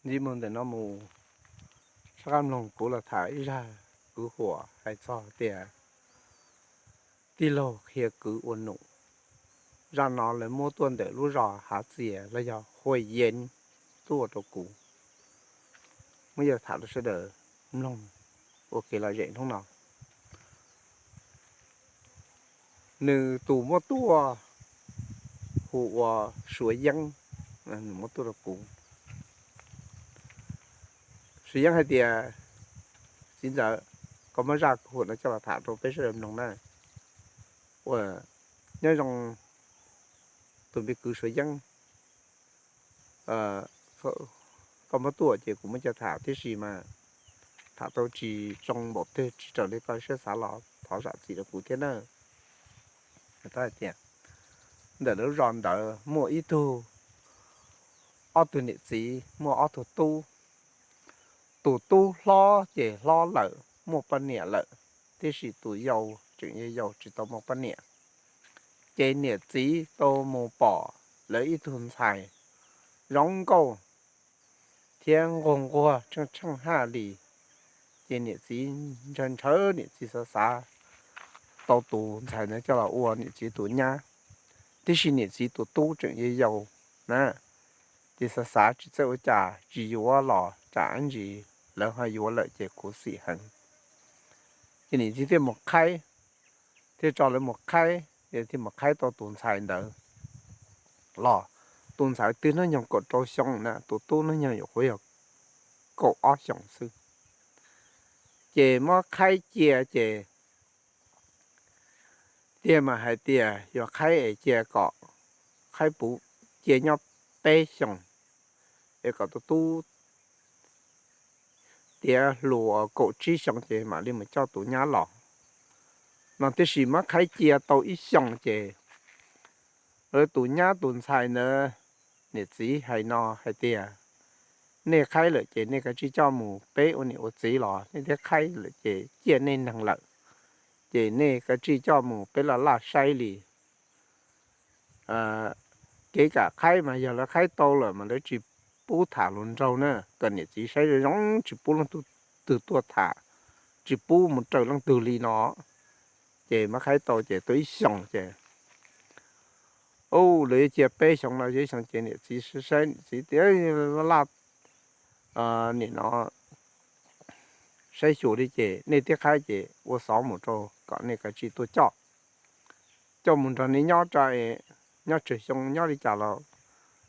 Ntsib mus ntawm no mus, sab qab mloog kuv los tham ib zaj kwv huam hais txog tias tij laug qhia kwv ua num. Zaj no lawv muab tuaj ntawm lub zos Hav Txias los yog Huaj Yeev tuaj rau kuv. Muab coj tham rau sawv daws mloog ua kev lom zem hnub no. Nws tus muab tuaj hu ua Suav Yeeb, nws muab tuaj rau kuv. Suav Yeeb hais tias, txiv ntxawm, koj muab zaj kwv huam no coj los tham rau peb sawv daws mloog na. Ua, nyob zoo tus me kwv Suav Yeeb, koj muab tuaj ces kuv muab coj tham tib si mas tham tau tsis zoo npaum twg, tsis raws li koj siab xav los thov zam txim rau kuv thiab na. Tias ntawm lub zos ntawd muaj ib tug, ob tug niam txiv muaj ob tug tub. Tus tub hlob ces hlob lawm muaj poj niam lawm, tiam sis tus yau tseem yog yau tsis tau muaj poj niam. Ces niam txiv tau mus pom lawv ib tug ntxhais zoo nkauj thiab nquag nquag tsheej tsheej haj li. Ces niam txiv ntshaw ntshaw, niam txiv xav xav tau tus ntxhais ntawd coj los ua niam txiv tus nyab, tiam sis niam txiv tus tub tseem yau yau na. Ces xav xav tsis txawj ua cas, tsis yuav los tsam ib ntsis lawv ho yuav lawm ces khuv xim heev. Ces niam txiv thiaj mus qhaib, thiaj tso lawv mus qhaib, thiaj mus qhaib tau tus ntxhais ntawd los. Tus ntxhais twb hnub nyoog kaum rau xyoo na, tus tub hnub nyoog yuav qhuav yog kaum ob xyoos xwb. Ces muab qhaib cia ces tiag mas hais tias yuav qhaib es cia kom qhaib puv, cia nyob peb xyoos es kom tus tub tiav hluas kaum tsib xyoos ces mam li mus coj tus nyab los no. Tiam sis muab qhaib cia tau ib xyoos ces lawv tus nyab tus ntxhais ntawd niam txiv hais no hais tias, nej qhaib lawm ces nej kav tsij coj mus peb ua niam ua txiv los, nej thiaj qhaib lawm ces ciaj nej neeg lawm, ces nej kav tsij coj mus peb laj laj saib li. Kev kam qhaib mas yog lawv qhaib tau lawm mas lawv tsis pub tham hluas nraug na, kom niam txiv saib zoo zoo, tsis pub leej twg tuaj tham, tsis pub mus raws leej twg li no. Ces muab qhaib tau ces tau ib xyoos ces lawv yuav cia peb xyoos no, ib xyoos ces niam txiv saib niam txiv tias laj laj, nim no saib xyuas li ces nej thiaj qhaib ces ua xov mus rau kom nej kav tsij tuaj coj, coj mus nrog nej nyob tso es nyob tsawg xyoo nyob li cas los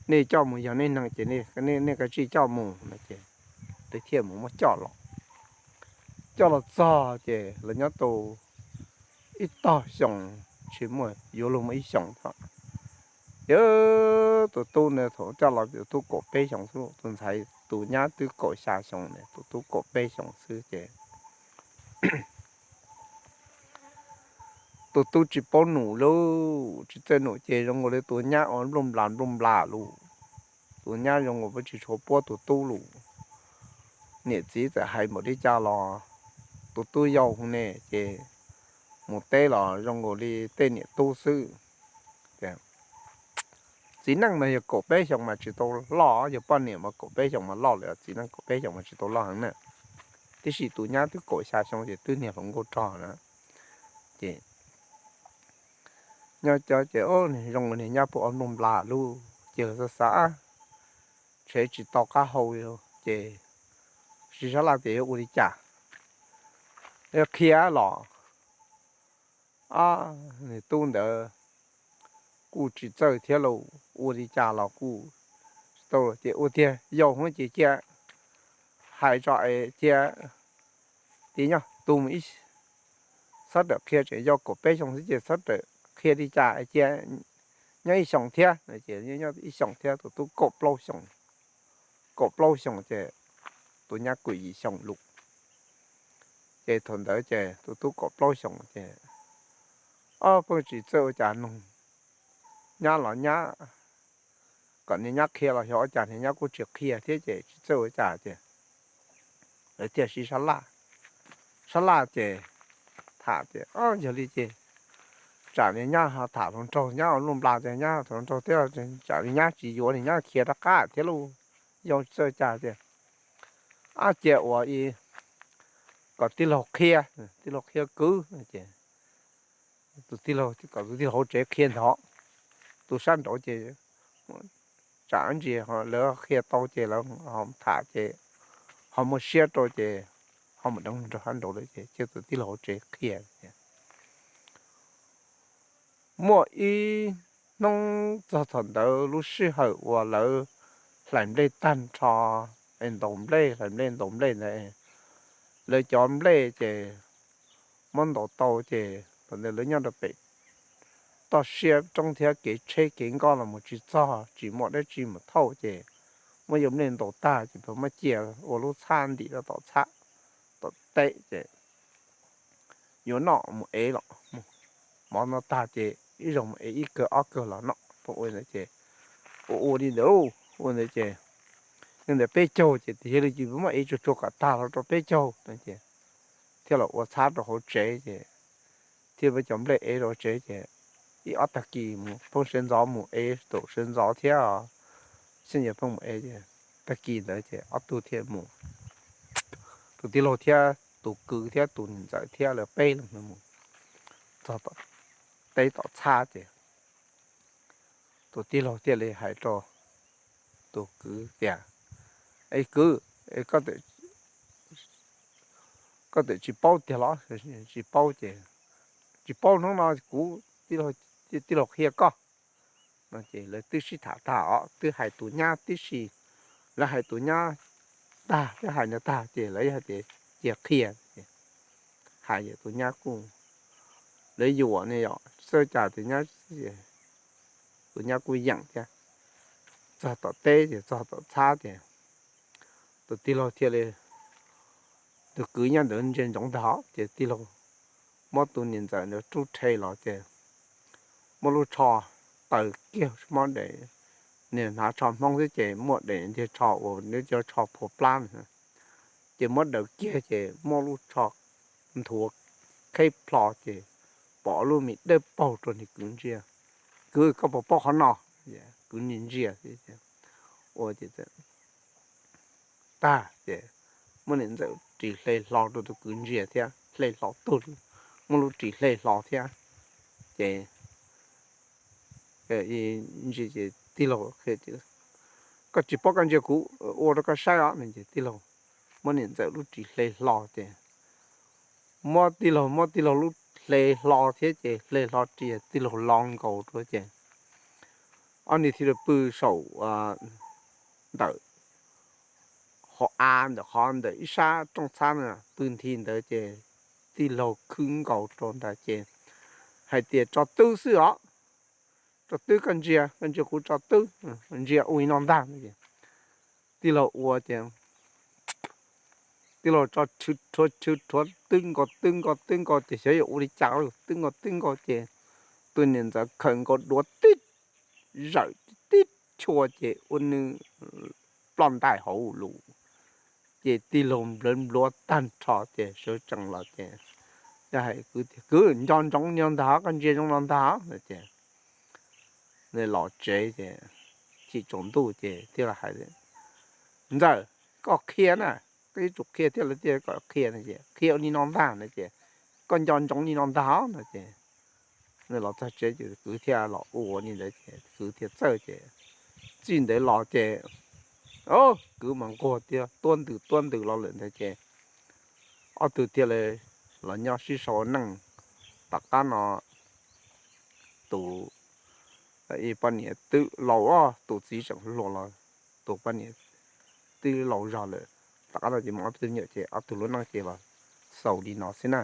nej coj mus yog nej neeg ces nej kav tsij coj mus no ces lawv thiaj mus muab coj los. Coj los txog ces lawv nyob tau ib tog xyoo, tsis muaj yuav luag muaj ib xyoos tod. Ces tus tub ntawd thaum coj los tus tub kaum peb xyoos xwb, tus ntxhais tus nyab twb kaum xya xyoo, tus tub kaum peb xyoos xwb ces tus tub tsis paub num lauj, tsis txawj num ces zoo nkaus li tus nyab ua nplooj nplas nplooj nplas lauj. Tus nyab zoo nkaus li tsis tshua puab tus tub lauj. Niam txiv txawm hais npaum li cas los tus tub yau ne ces mus teb los zoo nkaus li tej niam tub xwb. Txiv neej mas yog kaum peb xyoos mas tsis tau loj, yog poj niam mas kaum peb xyoos mas loj lawm, txiv neej kaum peb xyoos mas tsis tau loj heev na. Tiam sis tus nyab twb kaum xya xyoo ces twb niag hluas nkauj rog na. Ces nyob cov ces zoo niag nyab puab ua nplooj nplas lauj, ces xav xav tshev tsis tau qab hau, ces sib sab laj tias yuav ua li cas, yuav qhia los, nws tub ntawd kuj tsis txawj thiab lauj, ua li cas los kuj tsis tau, ces ua tiag yau hwv ces cia hais tso es cia tiv nyob tu mus ib, txhob rawm qhia, tseem yau kaum peb xyoos xwb ces txhob rawm qhia li cas es cia nyob ib xyoos thiab no. Ces nyob ib xyoos thiab, tus tub kaum plaub xyoos, kaum plaub xyoos ces tus nyab kaum yim xyoos lawm. Ces thaum ntawd ces tus tub kaum plaub xyoos ces ob pheej tsis txawj ua cas noog nyab los nyab, kom niag nyab qhia los xyov ua cas niag nyab kuj tsis qhia thiab ces tsis txawj ua cas ces lawv thiaj sib sab laj. Sab laj ces tham tias yog li ces tsam niag nyab ho tham hluas nraug, nyab ua luj nplas ces nyab tham hluas nraug thiab, tsam niag nyab tsis yuav niag nyab khiav rov qab thiab lauj, yog tsis txawj ua cas ces ab cia ua ib, kom tij laug qhia, tij laug qhia kwv ces tus tij laug kom tus tij laug hauv tsev qhia ntawd. Tus sab nraud ces tsam ntsis lawv qhia tau ces lawv tham ces ho muaj siab rau ces ho mus deev rau sab nraud lawm ces cia tus tij laug hauv tsev qhia. Muaj ib hnub txog thaum ntawd lub sij hawm uas lawv hlais nplej tag nrho, es ntaus nplej, hlais nplej ntaus nplej ntawd, lawv cov nplej ces muab ntaus tau ces thaum ntawd lawv nyob rau pem toj siab roob thiab kev tsheb kev nkoj los mus tsis txog, tsis muaj dab tsi mus thauj ces muab yus nplej ntaus tag ces muab cia ua lub txhab ntim rau tom txhab tom teb ces yuav noj mus ev los, mov no tag ces ib zaug mus ev ib kawg ob kawg los noj. Ua ntawd ces ua ua li ntawd, ua ntawd ces yog ntawm peb caug ces tias yog li ces muab ev tsuag tsuag kom tag los rau peb caug no ces thiaj los ua txhab rau hauv tsev ces thiaj muab cov nplej ev rau tsev ces ib ob tag kis mus pheej sawv ntxov mus ev thaum sawv ntxov thiab, xyov yog pheej mus ev ces tag kis ntawd ces ob tug thiaj mus, tus tij laug thiab tus kwv thiab tus niam ntxawm thiab lawv peb leeg mus txog tom teb tom txhab ces tus tij laug thiaj li hais rau tus kwv tias, Es kwv, koj twm tsis paub tiag los? Tsis paub ces, tsis paub, hnub no kuv tij laug qhia koj no ces lawv twb sib tham tag os, twb hais tus nyab tib si, lawv hais tus nyab tag, twb hais ntawd tag ces lawv hais tias cia qhia. Hais ces tus nyab kuj, lawv yuam ne yom, txawj cas tus nyab, tus nyab kuj yeem thiab. Txog tom teb ces txog tom txhab ces tus tij laug thiaj li, tus kwv nyob ntawd ntsia ntsoov ntag ces tij laug muab tus niam ntxawm ntawd rub rhe los ces muab lub tsho taws kiag muab daim, niag hnav tsho Hmoob xwb ces muaj daim ntiag tsho uas nws cov tsho phua plab na, ces muab daws kiag ces muab lub tsho nthuav kheb plho ces pom lub me dawb paug rau niag kwv ntsia. Kwv, koj puas paub qhov no? Kwv ntsia ntsia ua ces tag ces muab niam ntxawm ris hle hlo rau tus kwv ntsia thiab, hle hlo tug, muab lub ris hle hlo thiab ces ntsia ces tij laug, koj tsis paub koj ntsia kuv ua rau koj saib os no ces tij laug muab niam ntxawm lub ris hle hlo ces muab tij laug, muab tij laug lub hle hlo thiab ces hle hlo ris tij laug lo nkaus rau ces ob niag thiaj li pw saum ntawm hauv av ntawm qhov ntawm ib sab rooj txhab na, pw nthi ntawd ces tij laug khwb nkaus rau ntawd ces hais tias tso twb xwb os, tso twb, koj ntsia, koj ntsia kuv tso twb, ntsia ua li no ntag no ces tij laug ua ces tij laug tso rhuav rhuav twb nkaus twb nkaus twb nkaus ces xyov yog ua li cas, twb nkaus twb nkaus ces tus niam ntxawm khawm nkaus duav tib zawm tib chua ces ua nws ploj ntais hauv lus ces tij laug nplawv npluav tag nrho ces sawv tsees los ces hais kwv tias, Kwv, nco ntsoov li no ntag, koj ntsia zoo no ntag no ces nws los tsev ces chim tsaus ntuj ces thiaj li hais, Ntxawm, koj qhia na, koj yuav tsum qhia thiab, lawv thiaj kom qhia no ces qhia ua li no ntag no ces koj nco ntsoov li no ntag no ces nws los txog tsev ces kwv thiaj los ua li ntawd ces kwv thiaj txawj ces txij ntawd los ces kwv mas nquag tiag, tuab ntws tuab ntws los lawm ntawd ces ob tug thiaj li los nyob sib sau ua neej. Tom qab no tus poj niam twb laus, tus txiv tseem hluas los tus poj niam twb laus zog lawm. Tom qab no ces mus ob tug me nyuam ces ob tug lub neej ces los xaus li no xwb na.